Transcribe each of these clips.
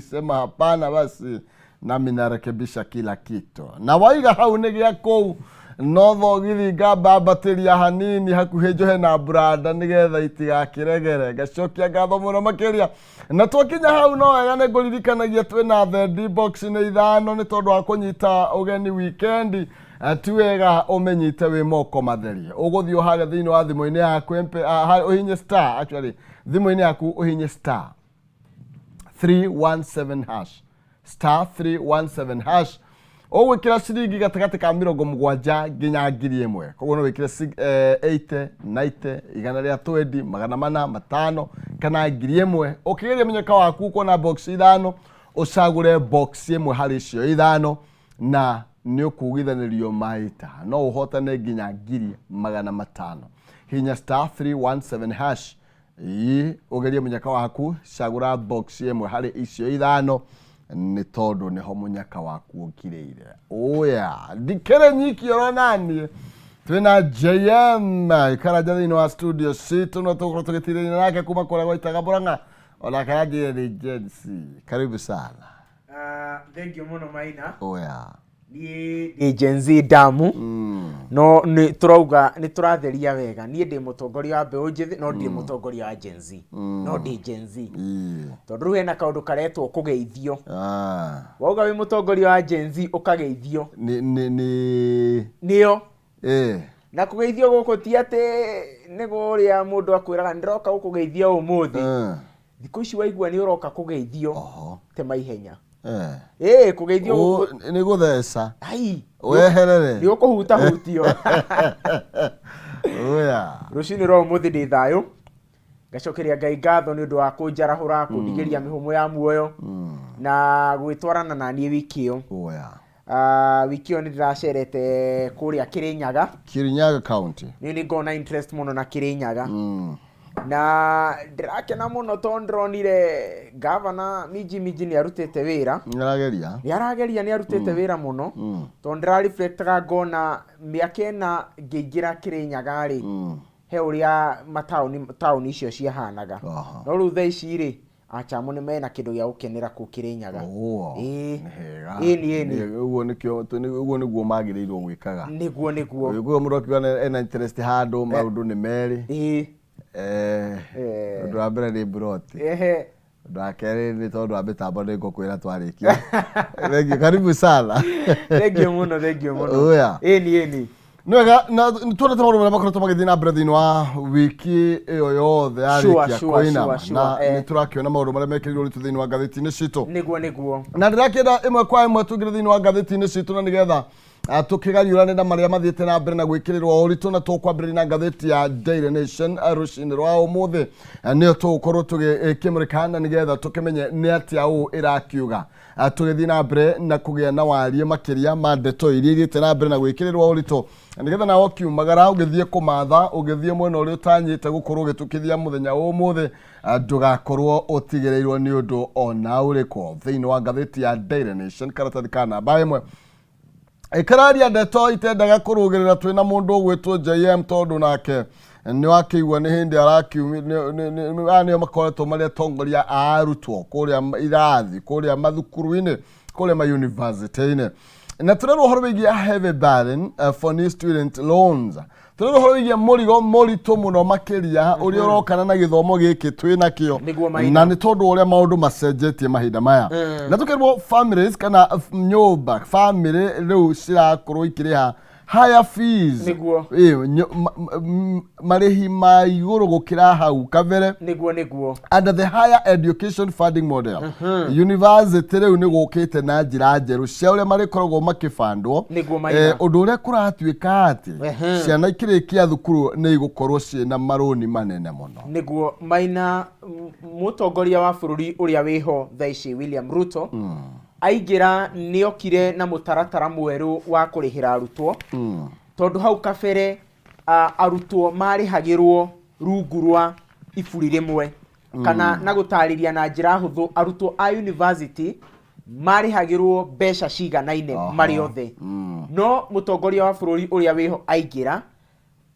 Sema hapana, basi nami narekebisha kila kitu. Na waiga hau nĩ gĩa kũu no thogithi ngambambatĩria hanini hakuhĩ njohe na branda nĩgetha itigakĩregere. Ngacokia ngatho mũno makĩria. Na twakinya hau no wega nĩ ngũririkanagia twĩna thendi box nĩ ithano nĩ tondũ wa kũnyita ũgeni wikendi. Ti wega ũmĩnyite wĩ moko matheri. Ũgũthiĩ o harĩa thĩinĩ wa thimũ-inĩ yaku, ũhihinye star, actually thimũ-inĩ yaku ũhihinye star 317 hash, star 317 hash. Ũgwĩkĩra ciringi gatagatĩ ka 70 nginya 1000. Koguo no wĩkĩre 80, 90, 120, 400, 500 kana 1000. Ũkĩgeria mũnyaka waku ũkuona box ithano, ũcagũre box ĩmwe harĩ icio ithano na nĩ ũkugithanĩrio maita no ũhotane nginya 500,000. Hinya star 317 hash ii ũgerie mũnyaka waku, cagũra box ĩmwe harĩ icio ithano nĩ tondũ nĩho mũnyaka waku ũkirĩire. Ũya ndikĩrĩ nyiki ũronaniĩ twĩna JM Karanja thĩinĩ wa studio citũ no tũgũkorwo tũgĩtirĩria nake kuma kũrĩa gwaitaga Mũrang'a, onake aranjĩrire nĩ Gen Z. Karibu sana. Thank you mũno, Maina. Ũya. Niĩ ndĩ Gen Z damu, no nĩ tũrauga nĩ tũratheria wega. Niĩ ndĩ mũtongoria wa mbeũ njĩthĩ, no ndirĩ mũtongoria wa Gen Z, no ndĩ Gen Z, tondũ rĩu hena kaũndũ karetwo kũgeithio. Wauga wĩ mũtongoria wa Gen Z, ũkageithio. Nĩ Nĩo. Na kũgeithio gũkũ ti atĩ nĩ kũrĩa mũndũ akwĩraga ndĩroka gũkũgeithia ũmũthĩ. Thikũ ici waigua nĩ ũroka kũgeithio, tema ihenya. Ĩĩ, kũgeithio gũkũ Nĩ gũtheca. Ai. Weherere. Nĩ ũkũhutahutio. Ũya. Rũcinĩ rwa ũmũthĩ ndĩ thayũ, ngacokeria Ngai ngatho nĩ ũndũ wa kũnjarahũra, kũndigĩria mĩhũmũ ya muoyo na gwĩtwarana na niĩ wiki ĩyo. Ũya. Wiki ĩyo nĩ ndĩracerete kũrĩa Kĩrĩnyaga. Kirinyaga County. Niĩ nĩ ngoragwo na interest mũno na Kĩrĩnyaga na ndĩrakena mũno tondũ ndĩronire gavana Minji Minji nĩ arutĩte wĩra. Nĩarageria. Nĩ arageria, nĩ arutĩte wĩra mũno, tondũ ndĩrareflectaga ngona mĩaka 4 ngĩingĩra Kĩrĩnyaga rĩ, he ũrĩa mataũni taũni icio ciahanaga. No rĩu thaa ici rĩ, achamo nĩ mena kĩndũ gĩa gũkenera kũu Kĩrĩnyaga. Ũũ. Ĩĩ. Nĩ hega. Ĩni, ĩni. Ũguo nĩkĩo ũguo nĩguo magĩrĩirwo gwĩkaga. Nĩguo. Ũguo mũndũ akiuga ena interest handũ, maũndũ nĩ merĩ. Ũndũ wa mbere nĩ mburoti. Ũndũ wa kerĩ nĩ tondũ wa mĩtambo, nĩ ngũkwĩra twarĩkia. Thank you. Karibu sana. Thank you mũno, thank you mũno. Ũya. Ĩni. Nĩ wega na tuonete maũndũ marĩa makoretwo magĩthiĩ na mbere thĩinĩ wa wiki ĩyo yothe yarĩkia kũinama, na nĩ tũrakĩona maũndũ marĩa mekĩrĩirwo ũritũ thĩinĩ wa ngathĩti-inĩ citũ. Nĩguo. Na ndĩrakĩenda ĩmwe kwa ĩmwe tũingĩre thĩinĩ wa ngathĩti-inĩ citũ na nĩgetha tũkĩgariũrane na marĩa mathiĩte na mbere na gwĩkĩrĩrwo ũritũ, na tũkwambĩrĩria na ngathĩti ya Daily Nation rũcinĩ rwa ũmũthĩ. Nĩyo tũgũkorwo tũgĩkĩmũrĩka na nĩgetha tũkĩmenye nĩ atĩa ũũ ĩrakiuga. Tũgĩthiĩ na mbere na kũgĩa na wariĩ makĩria ma ndeto iria ithiĩte na mbere na gwĩkĩrĩrwo ũritũ, nĩgetha nawe ũkiumagara ũgĩthiĩ kũmatha, ũgĩthiĩ mwena ũrĩa ũtanyĩte gũkorwo ũgĩtukithia mũthenya wa ũmũthĩ, ndũgakorwo ũtigĩrĩirwo nĩ ũndũ ona ũrĩkũ. Thĩinĩ wa ngathĩti ya Daily Nation karatathi ka namba 1 ĩkararia ndeto itendaga kũrũgĩrĩra twĩna mũndũ ũgwĩtwo JM, tondũ nake nĩ wakĩigua nĩ hĩndĩ arakiumi aya nĩo makoretwo marĩ atongoria a arutwo kũrĩa irathi, kũrĩa mathukuru-inĩ, kũrĩa mayunivasĩtĩ-inĩ. Na tũrerwo ũhoro wĩgiĩ heavy burden for new student loans. Tũrerwo ũhoro wĩgiĩ mũrigo mũritũ mũno makĩria ũrĩa ũrokana na gĩthomo gĩkĩ twĩ nakĩo. Nĩguo, Maina. Na nĩ tondũ ũrĩa maũndũ macenjetie mahinda maya, na tũkerwo families kana nyũmba family rĩu cirakorwo ikĩrĩha higher fees. Ĩĩ, marĩhi ma igũrũ gũkĩra hau kabere. Nĩguo. Under the higher education funding model, university rĩu nĩ gũkĩte na njĩra njerũ cia ũrĩa marĩkoragwo makĩbandwo. Nĩguo, Maina. Ũndũ ũrĩa kũratuĩka atĩ ciana ikĩrĩkia thukuru nĩ igũkorwo ciĩna marũni manene mũno. Nĩguo, Maina. Mũtongoria wa bũrũri ũrĩa wĩho thaa ici, William Ruto, aingĩra nĩ okire na mũtaratara mwerũ wa kũrĩhĩra arutwo, tondũ hau kabere arutwo marĩhagĩrwo rungu rwa iburi rĩmwe, kana na gũtarĩria na njĩra hũthũ, arutwo a university marĩhagĩrwo mbeca ciganaine marĩ othe. No mũtongoria wa bũrũri ũrĩa wĩho aingĩra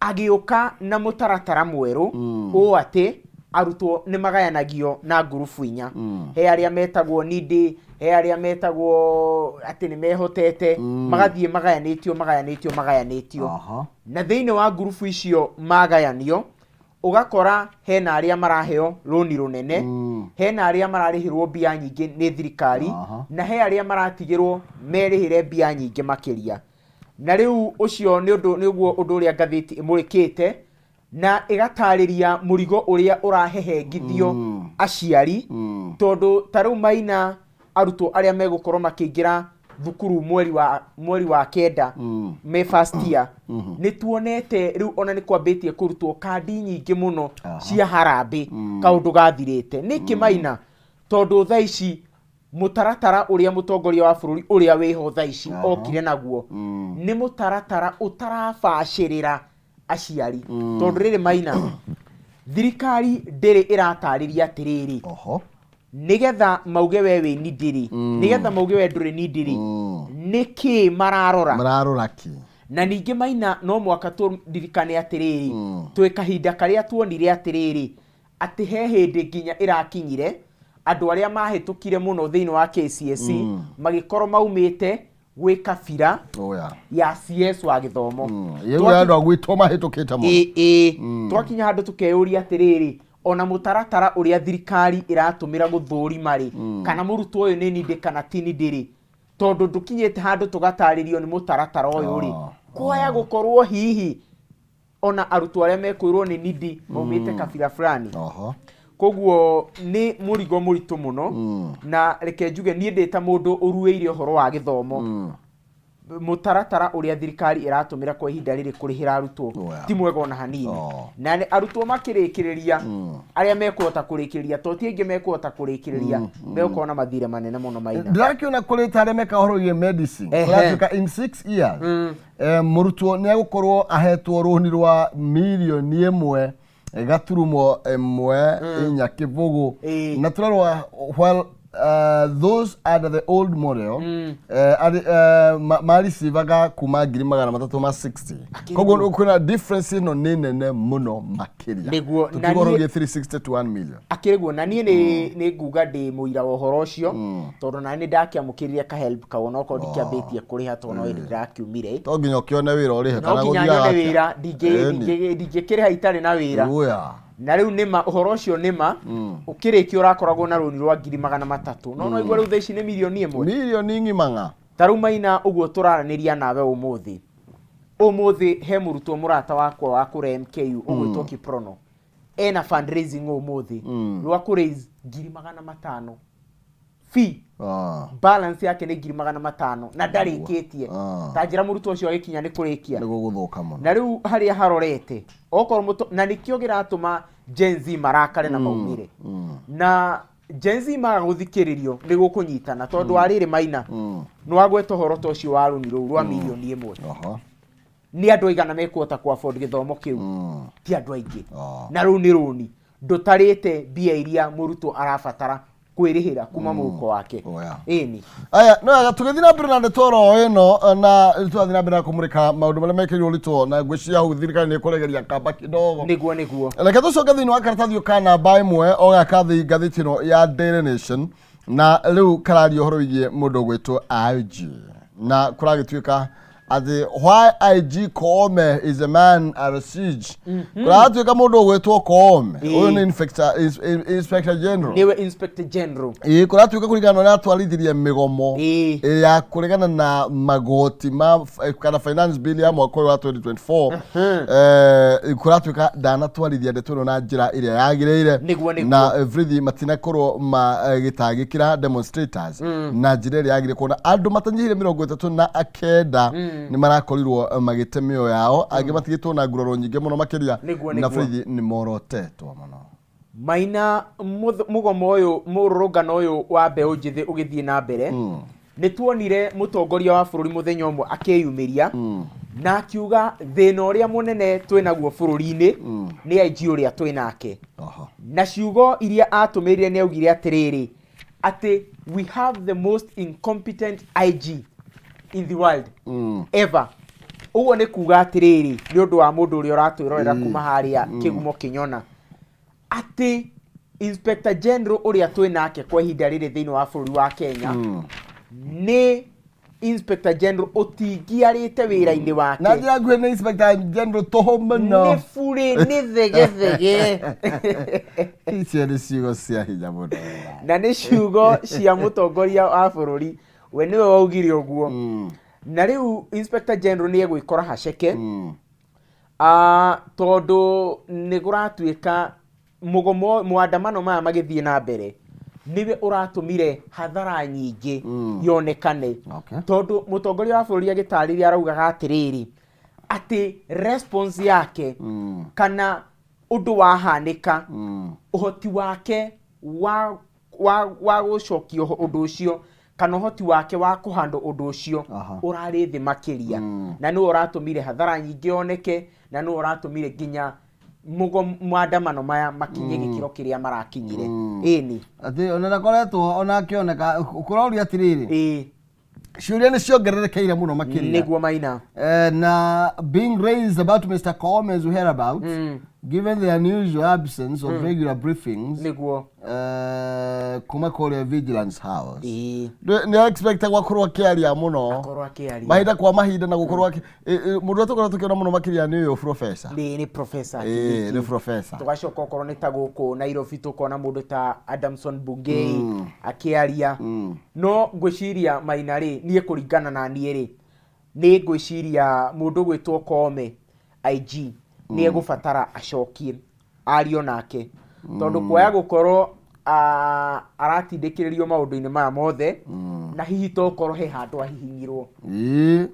agĩũka na mũtaratara mwerũ ũũ atĩ Arutwo nĩ magayanagio na ngurubu inya. He arĩa metagwo needy, he arĩa metagwo atĩ nĩ mehotete, magathiĩ magayanĩtio, magayanĩtio, magayanĩtio. Na thĩinĩ wa ngurubu icio magayanio, ũgakora hena arĩa maraheo rũni rũnene, hena arĩa mararĩhĩrwo mbia nyingĩ nĩ thirikari, na he arĩa maratigĩrwo merĩhĩre mbia nyingĩ makĩria. Na rĩu ũcio nĩ ũndũ, nĩguo ũndũ ũrĩa ngathĩti ĩmũrĩkĩte na ĩgatarĩria mũrigo ũrĩa ũrahehengithio aciari, tondũ ta rĩu Maina, arutwo arĩa megũkorwo makĩingĩra thukuru mweri wa 9 me first year, nĩ tuonete rĩu ona nĩ kwambĩtie kũrutwo kandi nyingĩ mũno cia harambĩ, kaũndũ gathirĩte. Nĩkĩ, Maina? Tondũ thaa ici mũtaratara ũrĩa mũtongoria wa bũrũri ũrĩa wĩho thaa ici okire naguo nĩ mũtaratara ũtarabacĩrĩra aciari, tondũ rĩrĩ, Maina, thirikari ndĩrĩ ĩratarĩria atĩrĩrĩ, nĩgetha mauge we wĩ needy rĩ, nĩgetha mauge we ndũrĩ needy rĩ, nĩkĩ mararora? Mararora kĩ? Na ningĩ, Maina, no mwaka tũririkane atĩrĩrĩ, twĩ kahinda karĩa tuonire atĩrĩrĩ, atĩ he hĩndĩ nginya ĩrakinyire andũ arĩa mahĩtũkire mũno thĩinĩ wa KCSE magĩkorwo maumĩte gwĩ kabira ya CS wa gĩthomo. Yau andũ a gwitũ mahĩtũkĩte mũno. Ĩ, twakinya handũ tũkeyũria atĩrĩrĩ, ona mũtaratara ũrĩa thirikari ĩratũmĩra gũthũrima rĩ, kana mũrutwo ũyũ nĩ needy kana ti needy rĩ, tondũ ndũkinyĩte handũ tũgatarĩrio nĩ mũtaratara ũyũ rĩ, kwaya gũkorwo hihi ona arutwo arĩa mekwĩrwo nĩ needy maumĩte kabira fulani. Koguo nĩ mũrigo mũritũ mũno. Na reke njuge, niĩ ndĩ ta mũndũ ũruĩire ũhoro wa gĩthomo, mũtaratara ũrĩa thirikari ĩratũmĩra kwa ihinda rĩrĩ kũrĩhĩra arutwo ti mwega ona hanini. Na nĩ arutwo makĩrĩkĩrĩria, arĩa mekũhota kũrĩkĩrĩria, to ti aingĩ mekũhota kũrĩkĩrĩria, megũkorwo na mathirĩ manene mũno, Maina. Ndĩrakĩona kũrĩ ta arĩa meka ũhoro wĩgiĩ medicine, kũratuĩka in 6 years mũrutwo nĩ egũkorwo ahetwo rũni rwa 1.14 million. Na tũrarora, while those under the old model mareceivaga kuma 360,000. Koguo kwĩna difference ĩno nĩ nene mũno makĩria. Nĩguo, na Tũkiuga ũhoro wĩgiĩ 360 to 1 million. Akĩrĩguo, na niĩ nĩ nguga ndĩ mũira wa ũhoro ũcio, tondũ nani nĩ ndakĩamũkĩrire ka help kau, onokorwo ndikĩambĩtie kũrĩha, tondũ no hĩndĩ ndĩrakiumire. To nginya ũkĩone wĩra ũrĩhe No kana nginya gũthiaga nyone atĩa? wĩra? Ĩni. Ndingĩkĩrĩha itarĩ na wĩra. Uya. Na rĩu nĩma ũhoro ũcio nĩma, ũkĩrĩkia ũrakoragwo na rũni rwa 300,000, no igua rĩu thaa ici nĩ 1 million. Mirioni ng'ima ng'a. Ta rĩu, Maina, ũguo tũraranĩria nawe ũmũthĩ, ũmũthĩ he mũrutwo mũrata wakwa wa kũrĩa MKU ũgwĩtwo Kiprono, ena fundraising ũmũthĩ rwa kũ raise 500,000 fee. Balance yake nĩ 500,000 na ndarĩkĩtie. Ta njĩra, mũrutwo ũcio agĩkinya nĩ kũrĩkia? Nĩ gũgũthũka mũno. Na rĩu harĩa harorete okorwo na nĩkĩo kĩratũma Gen Z marakare na maumire, na Gen Z maga gũthikĩrĩrio nĩ gũkũnyitana, tondũ wa rĩrĩ, Maina, nĩ wagweta ũhoro ta ũcio wa rũni rũu rwa 1 million. Nĩ andũ aigana mekũhota ku afford gĩthomo kĩu? Ti andũ aingĩ. Na rũu nĩ rũni ndũtarĩte mbia iria mũrutwo arabatara kwĩrĩhĩra kuma mũhuko wake. Ĩni. Aya, no wega tũgĩthiĩ na mbere na ndeto oro ĩno, na tũrathiĩ na mbere na kũmũrĩka maũndũ marĩa mekĩrirwo ũritũ, na ngwĩciria hau thirikari nĩ ĩkũregeria kamba kidogo. Nĩguo. Reke tũcoke thĩinĩ wa karatathi ka namba 1 o gaka ngathĩti ĩno ya Daily Nation, na rĩu kararia ũhoro wĩgiĩ mũndũ ũgwĩtwo IG, na kũragĩtuĩka atĩ why IG Koome is a man at siege. Kũratuĩka mũndũ ũgwĩtwo Koome, ũyũ nĩ inspector general. Nĩwe inspector general. Ĩĩ, kũratuĩka kũringana na ũrĩa atwarithirie mĩgomo ya kũregana na magoti ma kana finance bill ya mwaka ũyũ wa 2024, kũratuĩka ndanatwarithia ndeto ĩno na njĩra ĩrĩa yagĩrĩire. Nĩguo. Na borithi matinakorwo magĩtangĩkĩra demonstrators na njĩra ĩrĩa yagĩrĩire, kuona andũ matanyihĩire 39 nĩ marakorirwo magĩte mĩoyo yao, angĩ matigĩtwo na nguraro nyingĩ mũno makĩria. Na borithi nĩ morotetwo mũno. Maina, mũgomo ũyũ, mũrũrũngano ũyũ wa mbeũ njĩthĩ ũgĩthiĩ na mbere, nĩ tuonire mũtongoria wa bũrũri mũthenya ũmwe akĩyumĩria na akiuga thĩna ũrĩa mũnene twĩnaguo bũrũri-inĩ nĩ IG ũrĩa twĩnake. Na ciugo iria atũmĩrire, nĩ augire atĩrĩrĩ, atĩ we have the most incompetent IG in the world ever. Ũguo nĩ kuga atĩrĩrĩ, nĩ ũndũ wa mũndũ ũrĩa ũratwĩrorera kuma harĩa kĩgumo kĩnyona, Atĩ Inspector General ũrĩa twĩ nake kwa ihinda rĩrĩ thĩinĩ wa bũrũri wa Kenya nĩ Inspector General ũtingiarĩte wĩra-inĩ wake. Na njĩra nguhĩ nĩ Inspector General tũhũ mũno. Nĩ burĩ, nĩ thegethege. Icio nĩ ciugo cia hinya mũno. Na nĩ ciugo cia mũtongoria wa bũrũri, we nĩwe waugire ũguo. Na rĩu Inspector General nĩ egwĩkora haceke. Tondũ nĩ kũratuĩka mũgomo, mũandamano maya magĩthiĩ na mbere nĩwe ũratũmire hathara nyingĩ yonekane. Tondũ mũtongoria wa bũrũri agĩtarĩria araugaga atĩrĩrĩ, atĩ response yake kana ũndũ wahanĩka, ũhoti wake wa gũcokia ũndũ ũcio kana ũhoti wake wa kũhandle ũndũ ũcio ũrarĩ thĩ makĩria, na nĩwe ũratũmire hathara nyingĩ yoneke, na nĩwe ũratũmire nginya maandamano maya makinye gĩkĩro kĩrĩa marakinyire. Ĩni. Atĩ ona ndakoretwo ona akĩoneka, kũroria atĩrĩrĩ, ciũria nĩ ciongererekeire mũno makĩria. Nĩguo, Maina. Na being raised about Mr. Kome's whereabouts, given the unusual absence of regular briefings kuma kũrĩa Vigilance House. Nĩ expect gwakorwo akĩaria mũno. Akorwo akĩaria. Mahinda kwa mahinda na gũkorwo mũndũ ũrĩa tũkorwo tũkĩona mũno makĩria nĩ ũyũ professor. Nĩ professor Nĩ Kindiki. Professor. Tũgacoka okorwo nĩ ta gũkũ Nairobi tũkona mũndũ ta Adamson Bungei akĩaria. No ngwĩciria, Maina rĩ, niĩ kũringana na niĩ rĩ, nĩ ngwĩciria mũndũ gwĩtwo Koome IG nĩ egũbatara acokie ario nake, tondũ kwaya gũkorwo aratindĩkĩrĩrio maũndũ-inĩ maya mothe, na hihi tokorwo he handũ ahihinyirwo,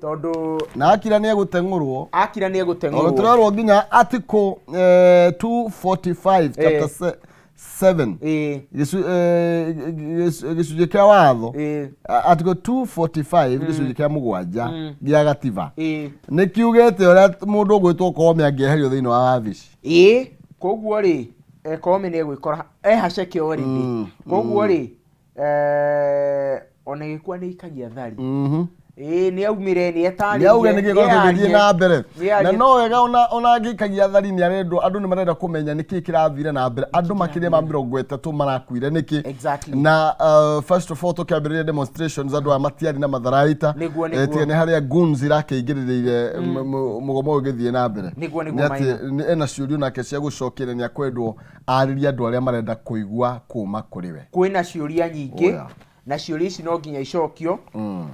tondũ Na akira nĩ egũteng'ũrwo. Akira nĩ Tondũ egũteng'ũrwo. Tũrerwo nginya article 245 chapter 7, gĩcunjĩ kĩa watho, article 245 gĩcunjĩ kĩa mũgwanja gĩa gatiba nĩ kiugĩte ũrĩa mũndũ ũgwĩtwo Koome angĩeherio thĩinĩ wa wabici. Ĩĩ, koguo rĩ, Koome nĩ egwĩkora ehaceke already. Koguo rĩ, ona ĩgĩkua nĩ ikagia thari. Ĩĩ, nĩ aumire, nĩ etarĩrie. Nĩ auge nĩ gĩkorwo gĩgĩthiĩ na mbere. Nĩarie. Na no wega ona angĩikagia thari, nĩ arendwo, andũ nĩ marenda kũmenya nĩkĩ kĩrathire na mbere, andũ makĩria ma 30 marakuire nĩkĩ. Na first of all, tũkĩambĩrĩria demonstrations, andũ aya matiarĩ na matharaita. Nĩguo. Tiga nĩ harĩa goons irakĩingĩrĩrĩire mũgomo ũyũ ũgĩthiĩ na mbere. Nĩguo, Nĩ atĩ Maina. ena ciũria nake cia gũcokia, na nĩ akwendwo arĩrie andũ arĩa marenda kũigua kuma kũrĩ we. Kwĩna ciũria nyingĩ. Na ciũria ici no nginya icokio,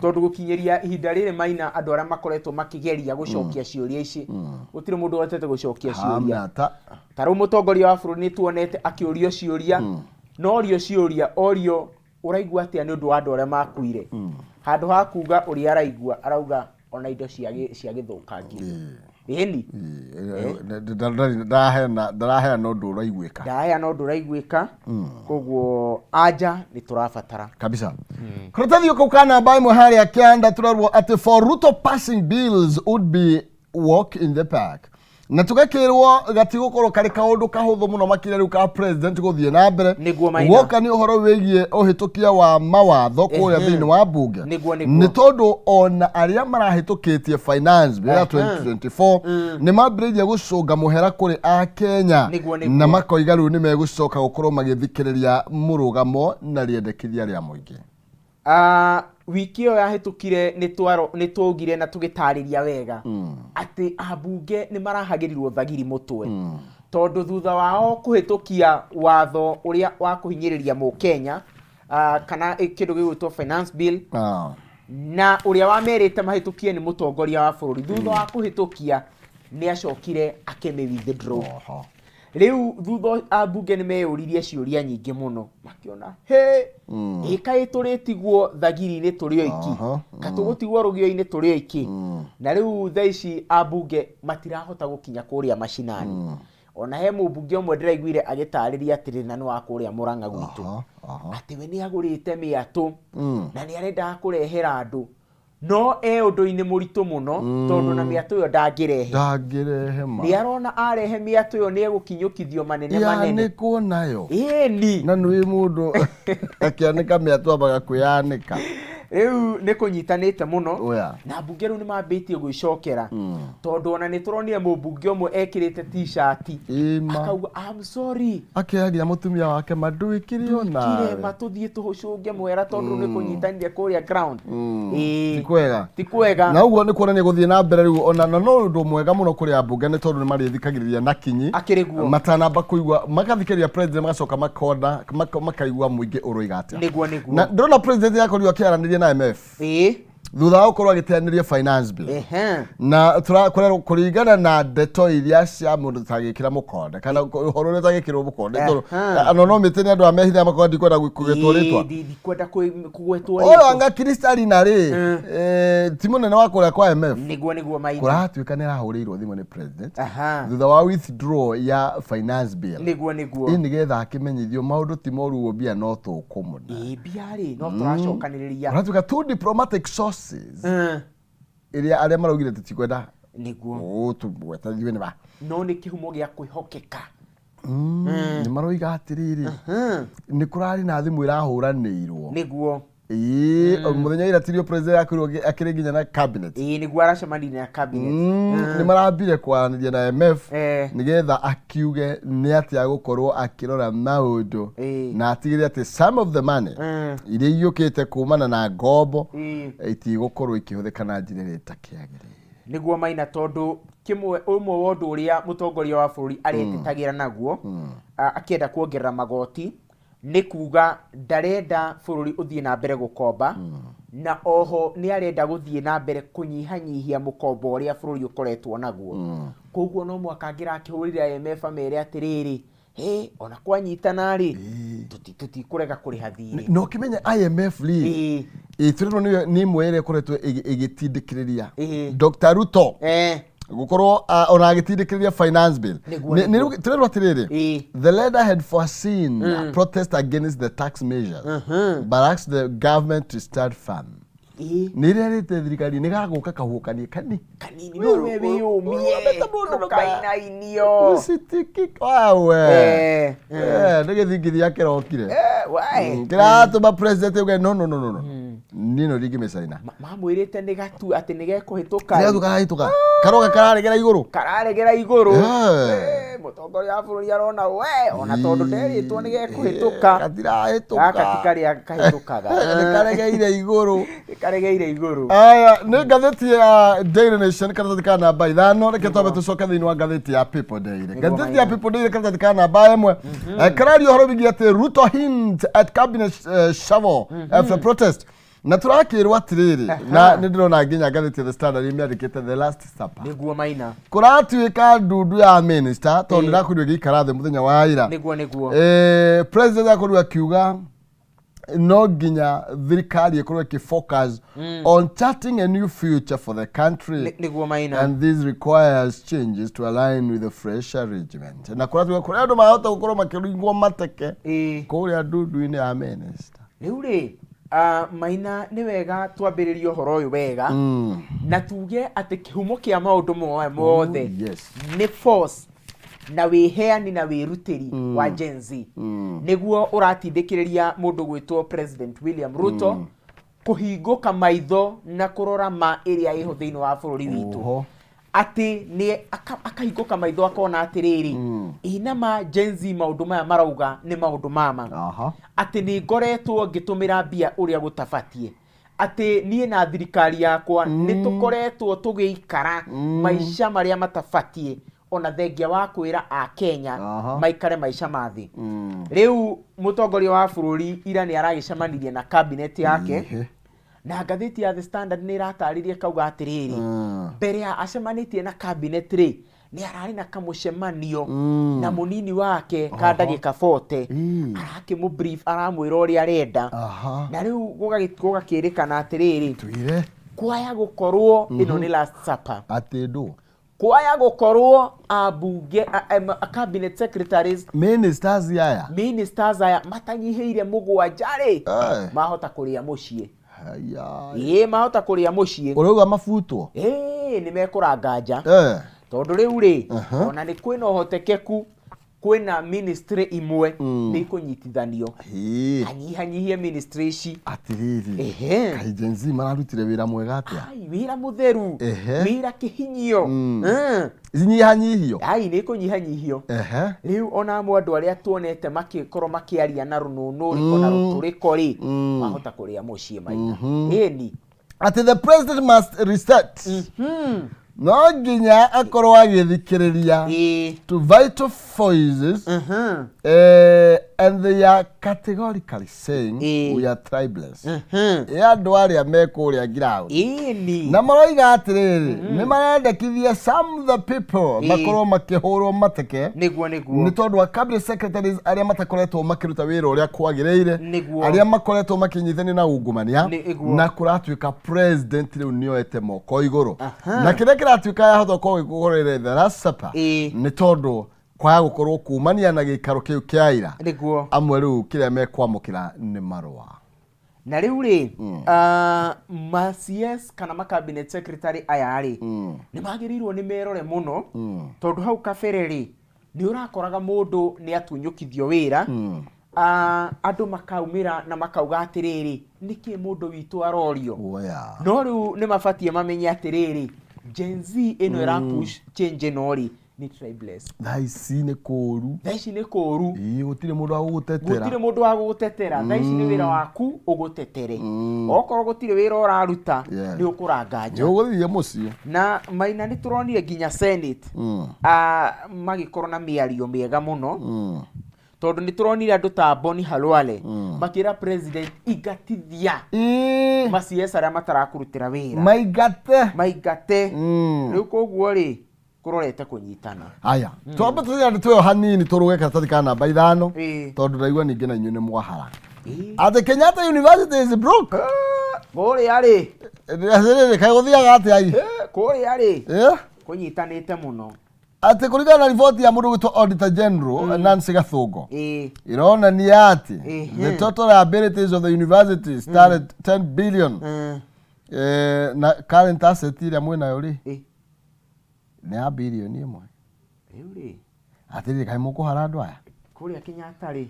tondũ gũkinyĩria ihinda rĩrĩ, Maina, andũ arĩa makoretwo makĩgeria gũcokia ciũria ici, gũtirĩ mũndũ ũhotete gũcokia ciũria. Hamna ta. Ta rĩu mũtongoria wa bũrũri nĩ tuonete akĩũrio ciũria, no orio ciũria, orio ũraigua atĩa nĩ ũndũ wa andũ arĩa makuire, handũ ha kuga ũrĩa araigua, arauga ona indo cia gĩthũkangi. Ĩni. Ndaraheana ũndũ ũraiguĩka. Ndaheana ũndũ ũraiguĩka, koguo anja nĩ tũrabatara. Kabisa. Karatathi kau ka namba ĩmwe harĩa kĩanda tũrerwo atĩ for Ruto, passing bills would be walk in the park, na tũgakĩrwo gatigũkorwo karĩ kaũndũ kahũthũ mũno makĩria rĩu ka president gũthiĩ na mbere. Nĩguo, Maina. Woka nĩ ũhoro wĩgiĩ ũhĩtũkia wa mawatho kũrĩa thĩinĩ wa mbunge. Nĩguo. Nĩ tondũ ona arĩa marahĩtũkĩtie finance bill ya 2024 nĩ mambĩrĩirie gũcũnga mũhera kũrĩ akenya. Nĩguo. Na makoiga rĩu nĩ megũcoka gũkorwo magĩthikĩrĩria mũrũgamo na rĩendekithia rĩa mũingĩ. Wiki ĩyo yahĩtũkire nĩ twaugire na tũgĩtarĩria wega atĩ ambunge nĩ marahagĩrirwo thagiri mũtwe, tondũ thutha wao kũhĩtũkia watho ũrĩa wa kũhinyĩrĩria mũkenya, kana kĩndũ gĩgwĩtwo finance bill, na ũrĩa wamerĩte mahĩtũkie nĩ mũtongoria wa bũrũri, thutha wa kũhĩtũkia nĩ acokire akĩmĩ withdraw. Rĩu thutha ambunge nĩ meyũririe ciũria nyingĩ mũno, makĩona he ĩkaĩ tũrĩtigwo thagiri-inĩ tũrĩ oiki, katũgũtigwo rũgĩo-inĩ tũrĩ oiki. Na rĩu thaa ici ambunge matirahota gũkinya kũrĩa macinani. Ona he mũmbunge ũmwe ndĩraiguire agĩtarĩria atĩrĩ, na nĩ wa kũrĩa Mũrang'a gwitũ, Aha, aha. atĩ we nĩ agũrĩte mĩatũ na nĩ arendaga kũrehera andũ, no e ũndũ-inĩ mũritũ mũno, tondũ na mĩatũ ĩyo ndangĩrehe. Ndangĩrehe ma. Nĩ arona arehe mĩatũ ĩyo nĩ egũkinyũkithio manene manene. Yanĩkwo nayo. Ĩni. Na nĩ mũndũ akĩanĩka mĩatũ ambaga kwĩyanĩka. Rĩu nĩ kũnyitanĩte mũno. Oya. Na mbunge rĩu nĩ mambĩtie gwĩcokera, tondũ ona nĩ tũronire mũmbunge ũmwe ekĩrĩte T-shirt Ĩma. akauga, "I'm sorry." Akĩoya nginya mũtumia wake manduĩkire ona Kirema tũthiĩ tũcũnge mwera, tondũ nĩ kũnyitanire kũrĩa ground. Ĩĩ. Ti kwega. Ti kwega. Na ũguo nĩ kuonania gũthiĩ na mbere rĩu ona na no ũndũ mwega mũno kũrĩ ambunge, nĩ tondũ nĩ marĩthikagĩrĩria na kinyi. Akĩrĩ guo. Matanamba kũigua, magathikĩrĩria president, magacoka makona makaigua mũingĩ ũroiga atĩa. Nĩguo, nĩguo. Na ndĩrona president yakorirwo akĩaranĩria na IMF thutha wa gũkorwo agĩteanĩria finance bill. Na tũrakũrerwo kũringana na ndeto iria cia mũndũ tagĩkĩra mũkonde kana ũhoro ũrĩa ũtagĩkĩrwo mũkonde, tondũ ano no mĩtĩ nĩ andũ a mehitha makoga ndikwenda kũgĩtwo rĩtwa. Ndikwenda kũgwetwo Ũyũ rĩtwa. Anga Kristalina rĩ, ti mũnene wa kũrĩa kwa IMF. Nĩguo, maina. Kũratuĩka nĩ arahũrĩirwo thimũ nĩ president thutha wa withdraw ya finance bill. Nĩguo. Ĩ nĩgetha akĩmenyithio maũndũ ti moru ũguo, mbia no tũkũmũna. Ĩĩ, mbia rĩ, no tũracokanĩrĩria. Kũratuĩka two diplomatic sources iria arĩa maraugire tũtikwenda tũgweta ithuĩ nĩ ba No nĩ kĩhumo gĩa kwĩhokeka. Nĩ maroiga atĩrĩrĩ, nĩ kũrarĩ na thimũ ĩrahũranĩirwo. Ĩĩ, mũthenya ira tirio president akorirwo akĩrĩ nginya na cabinet. Ĩĩ, nĩguo, aracemanirie na cabinet. Nĩ marambire kwaranĩria na IMF nĩgetha akiuge nĩ atĩa gũkorwo akĩrora maũndũ na atigĩrĩre atĩ some of the money iria iũkĩte kumana na ngombo itigũkorwo ikĩhũthĩka na njĩra ĩrĩa ĩtakĩagĩrĩire. Nĩguo, maina, tondũ kĩmwe ũmwe wa ũndũ ũrĩa mũtongoria wa bũrũri aretetagĩra naguo akĩenda kuongerera magoti nĩ kuga ndarenda bũrũri ũthiĩ na mbere gũkomba, na oho nĩ arenda gũthiĩ na mbere kũnyihanyihia mũkombo ũrĩa bũrũri ũkoretwo naguo. Koguo no mwaka angĩrakĩhũrire IMF amere atĩrĩrĩ, "Hĩ, ona kwanyitana rĩ, tũtikũrega kũrĩha thirĩ." Na ũkĩmenya IMF rĩ, ĩtũrĩrwo nĩ ĩmwe ĩrĩa ĩkoretwo ĩgĩtindĩkĩrĩria Dr. Ruto gũkorwo ona agĩtindĩkĩrĩria finance bill. Tũrerwo atĩrĩrĩ, the leader had foreseen a protest against the tax measures but asked the government to stand firm. Nĩ ĩrerĩte thirikari nĩ gagũka kahuũkanie kani Kanini, no we wĩyũmie. Ũrũgamĩte mũndũ Ndũkainainio. Ũcitiki wawe. Nĩ gĩthingithia kĩrokire. Wae. Kĩratũma president auge, "No, no, no, no, no, niĩ no ndingĩmĩcaina." Mamwĩrĩte nĩ gatu atĩ nĩ gekũhĩtũka. Kĩrĩa karahĩtũka karoga kararegera igũrũ. Kararegera igũrũ. Mũtongoria wa bũrũri arona we ona tondũ nderĩtwo nĩ gekũhĩtũka, Gatirahĩtũka. Gaka ti karĩa kahĩtũkaga. Nĩ karegeire igũrũ. Nĩ karegeire igũrũ. Aya nĩ ngathĩti ya Daily Nation, karatathi ka namba 5. Reke twambe tũcoke thĩinĩ wa ngathĩti ya People Daily. Ngathĩti ya Maina. People Daily, karatathi ka namba 1, kararia ũhoro wĩgiĩ atĩ Ruto hint at cabinet shuffle after protest, na tũrakĩrwo atĩrĩrĩ, na nĩ ndĩrona nginya ngathĩti ya The Standard ĩmĩandĩkĩte "The Last Supper". Nĩguo, maina. Kũratuĩka ndundu ya minister, tondũ nĩrakorirwo ĩgĩikara thĩ mũthenya wa ira. Nĩguo. President akorirwo akiuga no nginya thirikari ĩkorwo ĩkĩfocus on charting a new future for the country, Nĩguo, maina. and this requires changes to align with the fresh arrangement. Na kũratuĩka kũrĩa andũ mahota gũkorwo makĩringwo mateke kũrĩa ndundu-inĩ ya minister. Rĩu rĩ, maina, nĩ wega twambĩrĩrie ũhoro ũyũ wega na tuge atĩ kĩhumo kĩa maũndũ maya mothe nĩ force na wĩheani na wĩrutĩri wa Gen Z, nĩguo ũratindĩkĩrĩria mũndũ gwĩtwo President William Ruto kũhingũka maitho na kũrora ma ĩrĩa ĩho thĩinĩ wa bũrũri witũ. Atĩ nĩ akahingũka maitho akona atĩrĩrĩ, ĩ nama Gen Z maũndũ maya marauga nĩ maũndũ mama, atĩ nĩ ngoretwo ngĩtũmĩra mbia ũrĩa gũtabatiĩ, atĩ niĩ na thirikari yakwa nĩ tũkoretwo tũgĩikara maica marĩa matabatiĩ, ona thengia wa kwĩra a Kenya maikare maica ma thĩ. Rĩu mũtongoria wa bũrũri ira nĩ aragĩcemanirie na cabinet yake. Na ngathĩti ya The Standard nĩ ĩratarĩria kauga atĩrĩrĩ, mbere ya acemanĩtie na cabinet rĩ, nĩ ararĩ na kamũcemanio na mũnini wake ka ndagĩka 40. Arakĩmũ brief, aramwĩra ũrĩa arenda. Na rĩu gũgakĩrĩkana atĩrĩrĩ, Twĩre. Kwaya gũkorwo ĩno nĩ last supper. Atĩ ndũ Kwaya gũkorwo ambunge a cabinet secretaries, ministers aya, ministers aya matanyihĩire mũgwanja rĩ, mahota kũrĩa mũciĩ. Haya. Ĩĩ, mahota kũrĩa mũciĩ. Ũrauga mabutwo? Ĩĩ, nĩ mekũranga nja, tondũ rĩu rĩ, ona nĩ kwĩna ũhotekeku. Kwĩna ministry imwe nĩ ikũnyitithanio. Anyihanyihie ministry ici. Atiriri. Kaĩ Gen Z mararutire wĩra mwega atĩa? Ai, wĩra mũtheru. Wĩra kĩhinyio. Inyihanyihio. Ai, nĩ ikũnyihanyihio. Rĩu ona amwe andũ arĩa tuonete makĩkorwo makĩaria na rũnũnũ rĩko na rũtũrĩko rĩ, mahota kũrĩa mũciĩ maita ĩni. Atĩ the president must reset, no nginya akorwo agĩthikĩrĩria to vital voices, and they are categorically saying we are tribeless. Ĩ andũ arĩa me kũrĩa ground na maroiga atĩrĩrĩ, nĩ marendekithia some the people makorwo makĩhũrwo mateke Nĩguo. nĩ tondũ wa cabinet secretaries arĩa matakoretwo makĩruta wĩra ũrĩa kwagĩrĩire, arĩa makoretwo makĩnyithanio na ungumania. Na kũratuĩka president rĩu nĩoete moko igũrũ na kĩrĩa kĩratuĩka yahota gũkorwo gĩkũgũrĩre the last supper, nĩ tondũ kwaga gũkorwo kumania na gĩikaro kĩu kĩa ira. Amwe rĩu kĩrĩa mekwamũkĩra nĩ marũa. Na rĩu rĩ, ma CS kana ma cabinet secretary aya rĩ, nĩ magĩrĩirwo nĩ merore mũno, tondũ hau kabere rĩ, nĩ ũrakoraga mũndũ nĩ atunyũkithio wĩra, andũ makaumĩra na makauga atĩrĩrĩ, nĩkĩ mũndũ witũ arorio? Oya. No rĩu nĩ mabatiĩ mamenye atĩrĩrĩ, Gen Z ĩno ĩra push change ĩno rĩ, nĩ tribeless. Thaa ici nĩ kũũru. Thaa ici nĩ kũũru. Ĩĩ, gũtirĩ mũndũ wa gũgũtetera. Gũtirĩ mũndũ wa gũgũtetera. Thaa ici nĩ wĩra waku ũgũtetere. Okorwo gũtirĩ wĩra ũraruta, nĩ ũkũranga nĩ nja. Ũgũthiĩ mũciĩ. Na maina nĩ tũronire nginya Senate magĩkorwo na mĩario mĩega mũno, tondũ nĩ tũronire andũ ta Boni Halwale makĩra president ingatithia ma CS arĩa matarakũrutĩra wĩra. Maingate. Maingate. Rĩu koguo rĩ, kũrorete kũnyitana. Aya, twambe tũthiĩ twĩyo hanini, tũrũge karatathi ka namba 5, tondũ ndaigua ningĩ na inyuĩ nĩ mwahara atĩ Kenyatta University is broke. Kũrĩa rĩ, Atĩrĩrĩ, kaĩ gũthiaga atĩa i? Kũrĩa rĩ, kũnyitanĩte mũno. Atĩ kũringana na riboti ya mũndũ gwĩtwo Auditor General Nancy Gathũngũ, ĩronania atĩ the total liabilities of the university started 10 billion, na current asset ĩrĩa mwĩnayo rĩ, nĩ ya birioni 1. Rĩu rĩ, Atĩrĩrĩ, kaĩ mũkũhara andũ aya? Kũrĩa Kenyatta rĩ,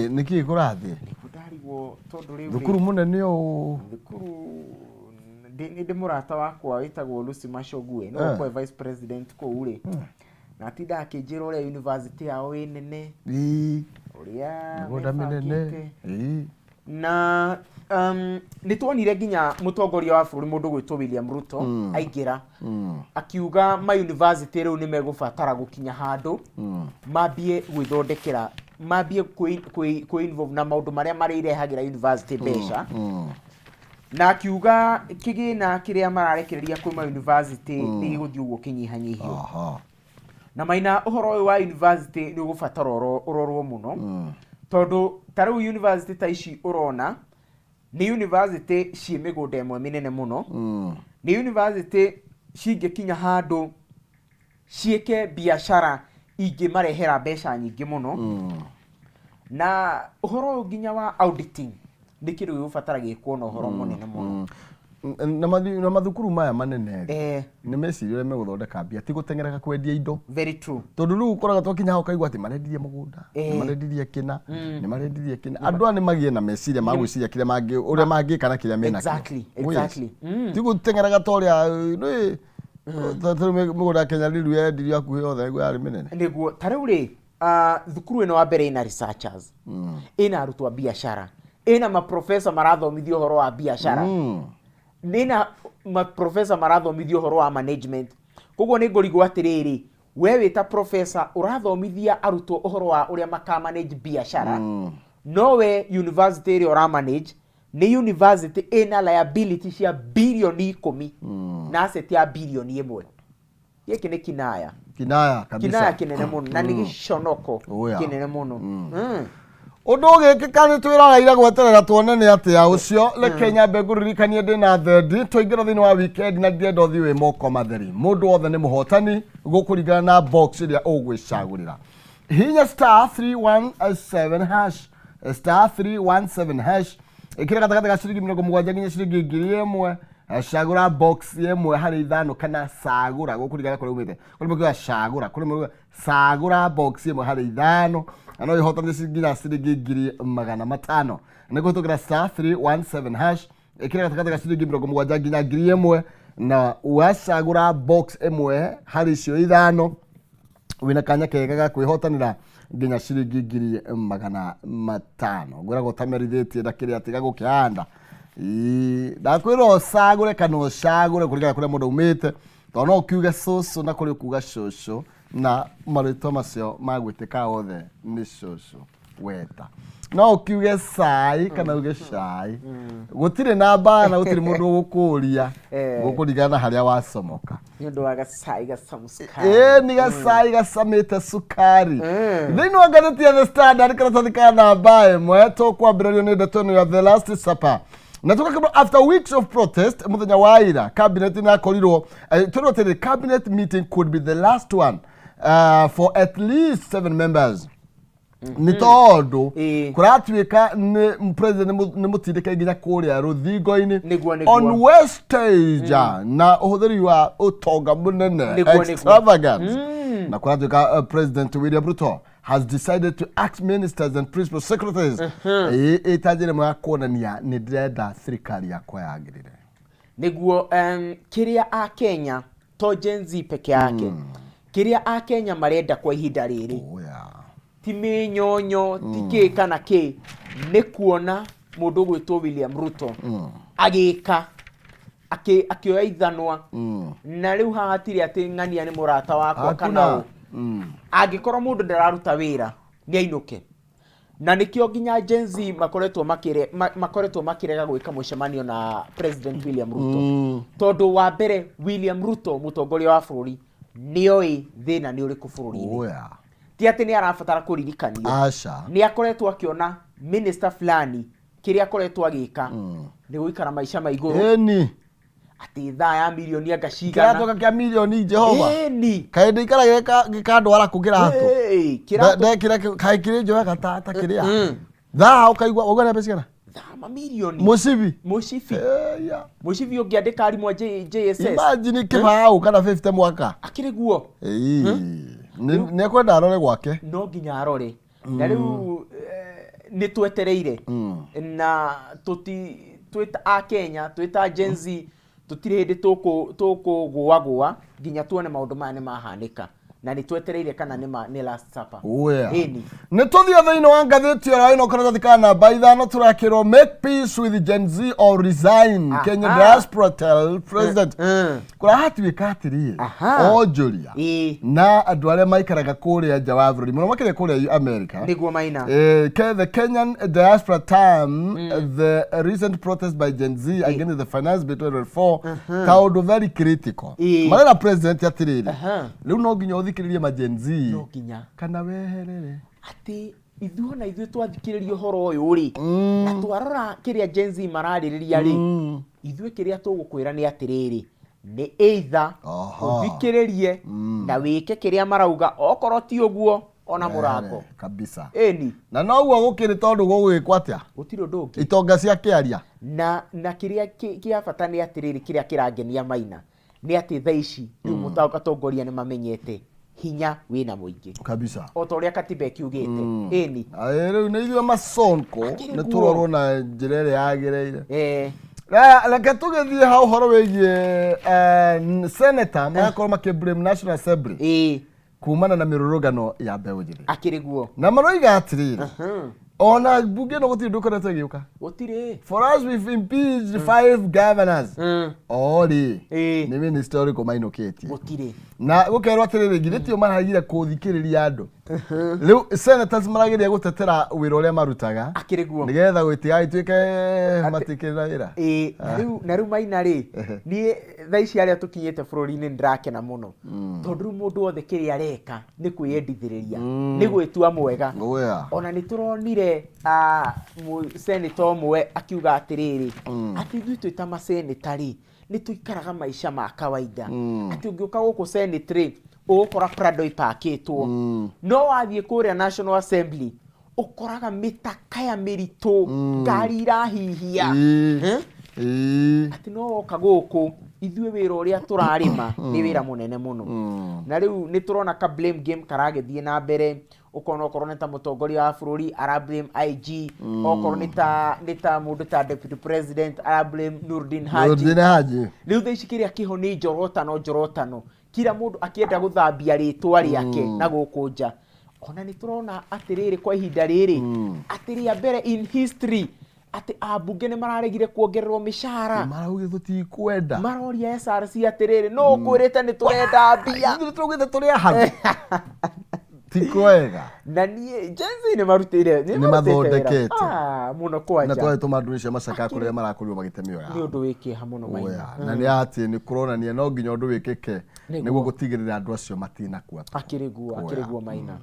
Nĩkĩ kũrathiĩ? Nĩkuo ndarigwo, tondũ rĩu rĩ, Thukuru mũnene ũũ. Thukuru nĩ ndĩ mũrata wakwa wĩtagwo Lucy Macogue, no ũkorwo vice president kũu rĩ, na atinda akĩnjĩra ũrĩa university yao ĩ nene, ũrĩa mĩgũnda mĩnene. mebangĩte. Na nĩ tuonire nginya mũtongoria wa bũrũri, mũndũ gwĩtwo William Ruto, aingĩra akiuga ma university rĩu nĩ megũbatara gũkinya handũ mambie gwĩthondekera, mambie kwĩ involve na maũndũ marĩa marĩrehagĩra university mbeca, na akiuga kĩgĩna kĩrĩa mararekereria kuma university nĩ gĩgũthiĩ ũguo kĩnyihanyihio. Na maina ũhoro ũyũ wa university nĩ ũgũbatara ũrorwo mũno, tondũ ta rĩu university ta ici ũrona nĩ university ciĩ mĩgũnda ĩmwe mĩnene mũno, nĩ university cingĩkinya handũ ciĩke biacara ingĩmarehera mbeca nyingĩ mũno. Na ũhoro ũyũ nginya wa auditing nĩ kĩndũ gĩgũbatara gĩkwo na ũhoro mũnene mũno. Na mathukuru maya manene rĩ, nĩ meciria ũrĩa megũthondeka mbia, ti gũteng'ereka kwendia indo. Very true. Tondũ rĩu ũkoraga twakinya hau ũkaigua atĩ marendirie mũgũnda, nĩ marendirie kĩna, nĩ marendirie kĩna. Andũ aya nĩ magĩe na meciria ma gwĩciria kĩrĩa mangĩ, ũrĩa mangĩka na kĩrĩa menakĩo. Oh, yes. Ti gũteng'eraga ta ũrĩa nĩ ta rĩu mĩgũnda ya Kenya rĩu yendirio hakuhĩ yothe nĩguo yarĩ mĩnene. Nĩguo, ta rĩu rĩ, thukuru ĩno wa mbere ĩna researchers, ĩna arutwo a biacara, ĩna maprofesa marathomithio ũhoro wa biacara, nĩna maprofesa marathomithio ũhoro wa management. Koguo nĩ ngũrigwo atĩrĩrĩ, we wĩ ta professor ũrathomithia arutwo ũhoro wa ũrĩa maka manage biacara, no we university ĩrĩa ũra manage nĩ university ĩna liability cia birioni 10 na asset ya birioni 1. Gĩkĩ nĩ kinaya. Kinaya kabisa. Kinaya kĩnene mũno na nĩ gĩconoko kĩnene mũno. Ũndũ ũgĩkĩka nĩ twĩroreire gweterera tuone nĩ atĩa ũcio. Reke nyambe ngũririkanie ndĩna thendi, twaingĩra thĩinĩ wa weekend na ndĩrenda ũthiĩ wĩ moko matheri. Mũndũ wothe nĩ mũhotani gũkũringana na box ĩrĩa ũgwĩcagũrĩra. Hinya *317 hash, *317 hash, ĩkĩra gatagatĩ ga ciringi 70 nginya ciringi 1000. Cagũra box ĩmwe harĩ ithano kana cagũra gũkũringana kũrĩa umĩte. Kũrĩ mũkiuga cagũra, kũrĩ mũkiuga cagũra box ĩmwe harĩ ithano na no ihotane nginya ciringi 500,000. Nĩ kũhĩtũkĩra *317 hash, ĩkĩra gatagatĩ ga ciringi 70 nginya 1,000, na wacagũra box ĩmwe harĩ icio ithano wĩna kanya kega ga kwĩhotanĩra nginya ciringi 500,000. Ngwĩraga ũtamerithĩtie na kĩrĩa tiga gũkĩhanda. Ĩĩ, ndakwĩra ũcagũre kana ũcagũre kũringana kũrĩa mũndũ aumĩte, tondũ no ũkiuge cũcũ na kũrĩ ũkuga cũcũ, na marĩtwa macio ma gwĩtĩka othe nĩ cũcũ weta. No ũkiuge cai kana uge cai, gũtirĩ na mbara, gũtirĩ mũndũ ũgũkũria. Gũkũringana na harĩa wacomoka. Nĩ ũndũ wa gacai gacamu cukari. Ĩĩ, nĩ gacai gacamĩte cukari. Thĩinĩ wa ngathĩti ya The Standard karatathi ka namba 1, tũkwambĩrĩrio nĩ ndeto ĩno ya The Last Supper, na tũgakĩrwo after weeks of protest, mũthenya wa ira cabinet nĩ akorirwo twĩrwo atĩrĩ, cabinet meeting could be the last one for at least seven members, nĩ tondũ kũratuĩka nĩ president nĩ mũtindĩke nginya kũrĩa rũthingo-inĩ Nĩguo. on wastage na ũhũthĩri wa ũtonga mũnene, Nĩguo. extravagance, na kũratuĩka President William Ruto has decided to ask ministers and principal secretaries ĩta njĩra ĩmwe ya kuonania nĩ ndĩrenda thirikari yakwa yagĩrĩre. Nĩguo, kĩrĩa a Kenya, to Gen Z peke yake, kĩrĩa a Kenya marenda kwa ihinda rĩrĩ ti mĩnyonyo, ti kĩ kana kĩ, nĩ kuona mũndũ ũgwĩtwo William Ruto agĩka akĩoya ithanwa. Na rĩu haha hatirĩ atĩ ng'ania nĩ mũrata wakwa kana Hakuna. ũ. Angĩkorwo mũndũ ndararuta wĩra, nĩ ainũke. Na nĩkĩo nginya Gen Z makoretwo makĩrega gwĩka mũcemanio na President William Ruto, tondũ wa mbere, William Ruto, mũtongoria wa bũrũri, nĩoĩ thĩna nĩ ũrĩkũ bũrũri-inĩ. Ti atĩ nĩ arabatara kũririkanio. Aca. Nĩ akoretwo akĩona minister fulani kĩrĩa akoretwo agĩka nĩ gũikara maica ma igũrũ, atĩ thaa ya mirioni anga cigana. Kĩratũ kĩa mirioni, Jehova. Kaĩ ndĩikara gĩkandwara kũ kĩratũ? Ĩĩ, kĩratũ. Ndekĩra kaĩ kĩrĩ njoyaga ta kĩrĩa thaa ũkaigua ũgana mbeca cigana. Thaa mamirioni. Mũcibi. Mũcibi. Eya. Mũcibi ũngĩandĩka arimũ a JSS. Imagine kĩbaũ kana 50 mwaka. Akĩrĩ guo. Ĩĩ. Nĩ ekwenda arore gwake. No nginya arore, na rĩu nĩ twetereire na tũti twĩta a Kenya, twĩta Gen Z, tũtirĩ hĩndĩ tũkũgũagũa nginya tuone maũndũ maya nĩ mahanĩka, na nĩ twetereire kana nĩ last supper. Oya. Ĩni. Nĩ tũthiĩ thĩinĩ wa ngathĩti ĩyo ĩno, karatathi ka namba 5, tũrakĩrwo "Make peace with Gen Z or resign", Kenya diaspora tell president. Kũrahatuĩka atĩrĩrĩ, onjoria na andũ arĩa maikaraga kũrĩa nja wa bũrũri, mũno makĩria kũrĩa America. Nĩguo, Maina. The Kenyan diaspora term the recent protest by Gen Z against the Finance Bill 2024 kaũndũ very critical. Marera president atĩrĩrĩ, rĩu no nginya ũthikĩrĩrie ma Gen Z no nginya kana weherere. Atĩ ithuĩ ona ithuĩ twathikĩrĩria ũhoro ũyũ rĩ, na twarora kĩrĩa Gen Z mararĩrĩria rĩ, ithuĩ kĩrĩa tũgũkwĩra nĩ atĩrĩrĩ, nĩ either ũthikĩrĩrie na wĩke kĩrĩa marauga, okorwo ti ũguo, ona mũrango. Kabisa. Ĩni. Na noguo gũkĩrĩ, tondũ gũgwĩkwo atĩa? Gũtirĩ ũndũ ũngĩ. Itonga cia kĩaria. Na kĩrĩa kĩa bata nĩ atĩrĩrĩ, kĩrĩa kĩrangenia, Maina, nĩ atĩ thaa ici rĩu atongoria nĩ mamenyete hinya wĩna mũingĩ, o ta ũrĩa katiba ĩkiugĩte. Ĩni. Aĩ, rĩu nĩ ithuĩ masonko Akĩrĩ nĩ guo. tũrorwo na njĩra ĩrĩa yagĩrĩire. Reke tũgĩthiĩ ha ũhoro wĩgiĩ senator magakorwo makĩ blame National Assembly kumana na mĩrũrũngano ya mbeũ njĩthĩ. Akĩrĩ guo. Na maroiga atĩrĩrĩ, ona mbunge ĩno gũtirĩ ũndũ ũkoretwo ĩgĩũka. Gũtirĩ. For us, we've impeached five governors orĩ nĩ minister ũrĩkũ mainũkĩtie? Gũtirĩ. Na gũkerwo atĩrĩrĩ, githĩ tio maragire kũthikĩrĩria andũ? Rĩu senators marageria gũtetera wĩra ũrĩa marutaga Akĩrĩ guo. nĩgetha gũtigagĩtuĩke matikĩrĩ na wĩra. Ĩĩ, na rĩu Maina rĩ, niĩ thaa ici arĩa tũkinyĩte bũrũri-inĩ nĩ ndĩrakena mũno, tondũ rĩu mũndũ wothe kĩrĩa areka nĩ kwĩyendithĩrĩria, nĩ gwĩtua mwega. Ona nĩ tũronire senator ũmwe akiuga atĩrĩrĩ, atĩ ithuĩ twĩ ta maseneta rĩ, nĩ tũikaraga maica ma kawaida, atĩ ũngĩũka gũkũ senate rĩ, ũgũkora Prado ipakĩtwo, no wathiĩ kũrĩa National Assembly ũkoraga mĩtakaya mĩritũ, ngari irahihia. Eh? Ĩĩ. Atĩ no woka gũkũ ithuĩ wĩra ũrĩa tũrarĩma nĩ wĩra mũnene mũno. Na rĩu nĩ tũrona ka blame game karagĩthiĩ na mbere, ũkona okorwo nĩ ta mũtongoria wa bũrũri ara blame IG, okorwo nĩ ta mũndũ ta deputy president ara blame Nurdin Haji. Nurdin Haji. Rĩu thaa ici kĩrĩa kĩho nĩ njorotano njorotano, kila mũndũ akĩenda gũthambia rĩtwa rĩake na gũkũ nja. Ona nĩ tũrona atĩrĩrĩ, kwa ihinda rĩrĩ atĩ rĩa mbere in history atĩ ambunge nĩ mararegire kuongererwo mĩcara. Maraugire tũtikwenda. Maroria SRC atĩrĩrĩ, no ũkwĩrĩte nĩ tũrenda mbia? Ithuĩ tũraugĩte tũrĩ aharu, ti kwega. Na niĩ Gen Z nĩ marutĩire Nĩ marutĩte wĩra. mathondekete. Ah, mũno Na kwanja. twarĩ tũma ndũrĩ cia macaka kũrĩa marakorirwo magĩte mĩoyo Nĩ yao. ũndũ wĩ kĩeha mũno, Maina. Oya, na nĩ atĩ nĩ kũronania no nginya ũndũ wĩkĩke Nĩguo. Nĩguo gũtigĩrĩra andũ acio matinakua. Akĩrĩ guo, akĩrĩ guo, Maina.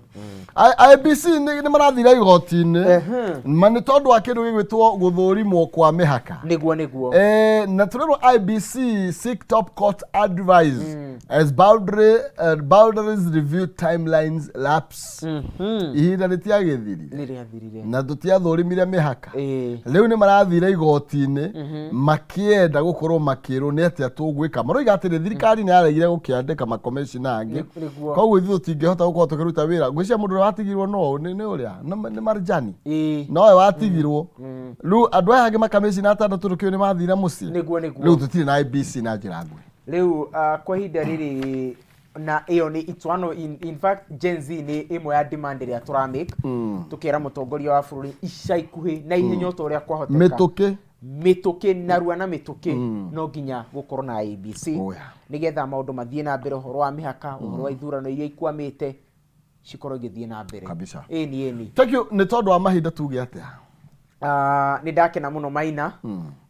IEBC nĩ marathire igoti-inĩ ma nĩ tondũ wa kĩndũ gĩgwĩtwo gũthũrimwo kwa mĩhaka. Nĩguo. Na tũrerwo IEBC seek top court advice as boundaries review timelines lapse. Ihinda rĩtiagĩthirire. Nĩ rĩathirire. Na tũtiathũrimire mĩhaka. Ĩĩ. Rĩu nĩ marathire igoti-inĩ makĩenda gũkorwo makĩrwo nĩ atĩa tũgwĩka. Maroiga atĩrĩ, thirikari nĩ yaregire gũkĩandĩka makomishina angĩ. Nĩguo. Koguo ithuĩ tũtingĩhota gũkorwo tũkĩruta wĩra. Ngwĩciria mũndũ ũrĩa watigirwo no nĩ ũrĩa nĩ Marjani. Nowe watigirwo. Rĩu andũ aya angĩ makamishina atandatũ rũkĩũ nĩ mathire mũciĩ. Nĩguo. Rĩu tũtirĩ na IEBC na njĩra nguhĩ. Rĩu kwa ihinda rĩrĩ na ĩyo nĩ itwano in fact Gen Z nĩ ĩmwe ya demand ĩrĩa tũramake, tũkera mũtongoria wa bũrũri ica ikuhĩ na ihenya o ta ũrĩa kwahoteka, mĩtũkĩ, mĩtũkĩ, narua na mĩtũkĩ, no nginya gũkorwo na IEBC nĩgetha maũndũ mathiĩ na mbere, ũhoro wa mĩhaka, ũhoro wa ithurano iria ikwamĩte cikorwo igĩthiĩ na mbere. Kabisa. Ĩni, ĩni. Thank you. Nĩ tondũ wa mahinda tuge atĩa? Nĩ ndakena mũno, Maina,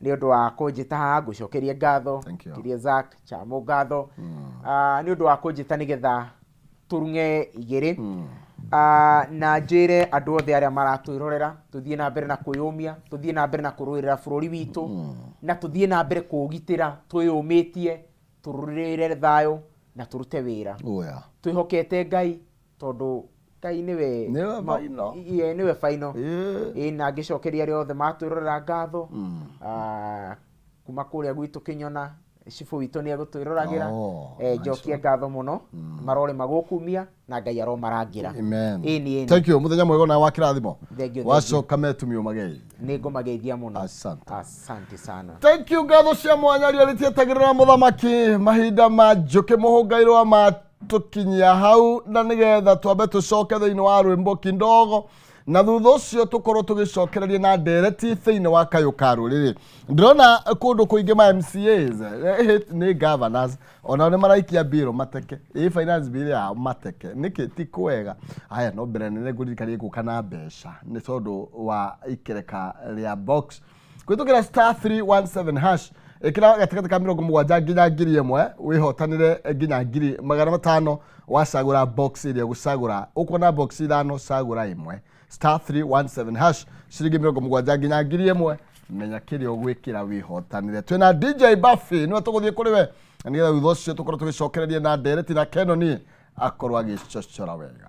nĩ ũndũ wa kũnjĩta haha. Ngũcokerie ngatho. Thank you. Kirie Zack Chamo ngatho nĩ ũndũ wa kũnjĩta nĩgetha tũrung'e igĩrĩ. Na njĩre andũ othe arĩa maratwĩrorera tũthiĩ na mbere na kwĩyũmia, tũthiĩ na mbere na kũrũĩrĩra bũrũri witũ, na tũthiĩ na mbere kũũgitĩra twĩyũmĩtie, tũrũĩrĩre thayũ na tũrute wĩra twĩhokete Ngai, tondũ Ngai nĩwe Nĩwe final. Ie, nĩwe final. Ĩĩ. Ĩ, na ngĩcokeria arĩa othe matwĩrorera ngatho. Kuma kũrĩa gwitũ Kĩnyona, cibũ witũ nĩ egũtwĩroragĩra. Oh, Eh, njokie ngatho mũno. Marorĩma gũkumia na Ngai aromarangĩra. Amen. Ĩni, ĩni. Thank you. Muthenya mwega na wa kĩrathimo. Thank you, thank you. Wacoka metumio magei. Nĩ ngũmageithia mũno. Asante. Asante sana. Thank you. Ngatho cia mwanya ria rĩtietagĩrĩra mũthamaki mahinda ma njũkĩ mũhũngairwo ma tũkinyia hau, na nĩgetha twambe tũcoke thĩinĩ wa rwĩmbo kindogo, na thutha ũcio tũkorwo tũgĩcokereria na ndereti thĩinĩ wa kayũ ka rũrĩrĩ. Ndĩrona kũndũ kũingĩ ma MCAs nĩ governors onao nĩ maraikia mbirũ mateke ĩ finance bill yao mateke nĩkĩ ti kwega. Aya no mbere nene ngũririkanie gũka na mbeca nĩ tondũ wa ikereka rĩa box kũhĩtũkĩra *317#, ĩkĩra gatagatĩ ka 70 nginya 1000, wĩhotanĩre nginya 500,000 wacagũra box ĩrĩa ũgũcagũra. Ũkuona box ithano, cagũra ĩmwe. *317# ciringi 70 nginya 1000. Menya kĩrĩa ũgwĩkĩra wĩhotanĩre. Twĩna DJ Buffy, nĩwe tũgũthiĩ kũrĩ we, na nĩgetha thutha ũcio tũkorwo tũgĩcokereria na ndereti na Kenoni akorwo agĩcocora wega.